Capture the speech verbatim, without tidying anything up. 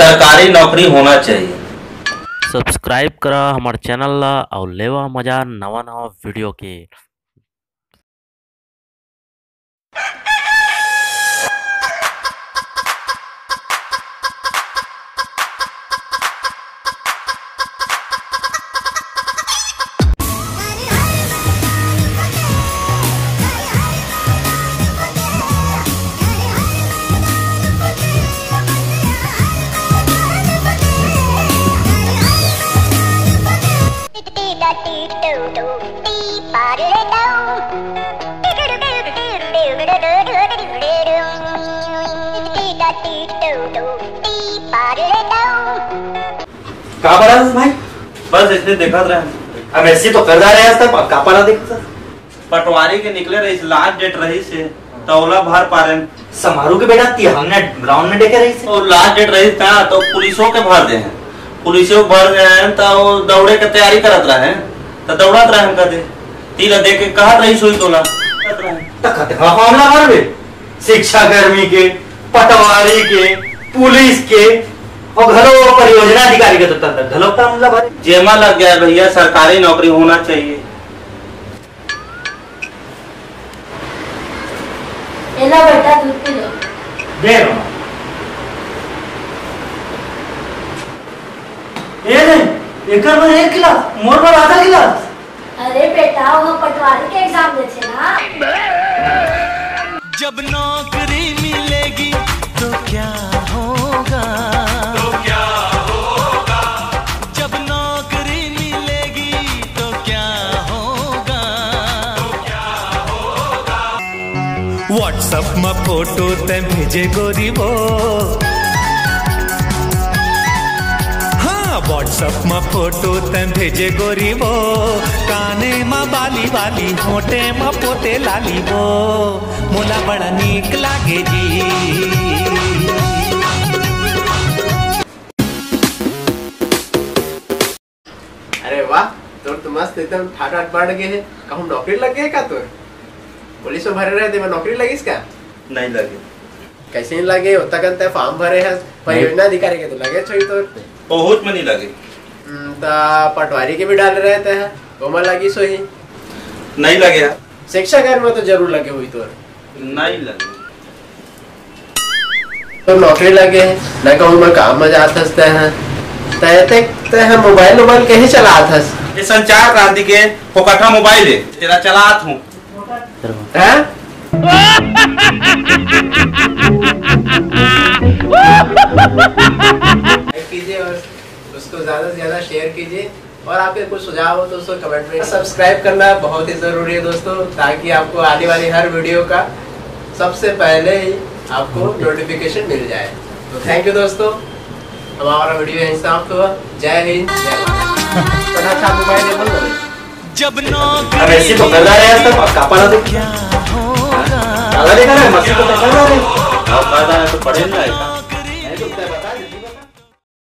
सरकारी नौकरी होना चाहिए। Subscribe करा हमर channel ला अउ लेवा मजा नवा नवा video के। का बड़ा भाई? बस इसने देखत रहे। अब ऐसी तो कर रहा है आज तक, अब का पाला देख सर? पटवारी के निकले रहिस, last date रहिस हे, त ओला भर पारेन। समारू के बेटा तिहांग ने ground में देखे रहिस हे। और last date रहिस ना, तो पुलिसों के भर दे हैं, पुलिसों के भर दे हैं, त वो दौड़े के तैयारी करत रहे, त दौड़त रहे हमका दे, तीला दे के कहत रहिस होई तोला। त कतका मामला भरबे, शिक्षा कर्मी के, पटवारी के, पुलिस के, और घलो परियोजना अधिकारी के तो तंत्र घलो का मामला भरे। जेमा लग गया भैया, सरकारी नौकरी होना चाहिए। एला बेटा, दूध पी लो। दे रो। ए ले, एकर बर एक गिलास, मोर बर आधा गिलास। अरे बेटा, वो पटवारी के exam देथे ना। जब नौकरी मिलेगी तो क्या होगा? तो क्या होगा? जब नौकरी मिलेगी तो क्या होगा? WhatsApp म फोटो तैं भेजे गोरी वो। हाँ, WhatsApp म फोटो तैं भेजे गोरी वो। काने म बाली वाली, होंठे म पोते लाली वो। मोला बड़ा नीक लागे जी। अरे वाह, तोर तो मस्त एकदम ठाट ठाट बढ़ गए है। कहूँ नौकरी लग गए का तोर? पुलिस में भरे रहे, तेमा नौकरी लगिस का? नहीं लगे। कैसे नहीं लगे? ओतका कन तैं form भरे हस, परियोजना अधिकारी के तो लगे होही तोर। बहुत में नहीं लगे। हम्म, त पटवारी के भी डाले रहे तैं, ओमा लगिस होही। नहीं लगे यार। शिक्षा कर्मी में तो जरूर लगे होही तोर। नहीं लगे। तो नौकरी लगे, न कहूँ मैं काम में जात हस तैं ह। तैं, तैं, तैं ह मोबाइल, मोबाइल कहीं चलात हस? ये संचार क्रांति के फोकटहा मोबाइल है, तेला चलात हूँ। हैं? Like कीजिए और उसको ज्यादा से ज्यादा share कीजिए। और आपके कुछ सुझाव हो तो उसको comment में। Subscribe करना बहुत ही जरूरी है दोस्तों, ताकि आपको आने वाली हर video का सबसे पहले ही आपको notification मिल जाए। तो thank you दोस्तों, हमारा video यहीं समाप्त हुआ। जय हिंद, जय भारत। बड़ा अच्छा मोबाइल है, बोल दो। जब अब ऐसे तो कर रहा है यार, सब कापा ना दे। क्या होगा? दादा देखा ना, मस्ती तो कर रहा है। अब दादा है तो पढ़े ना है।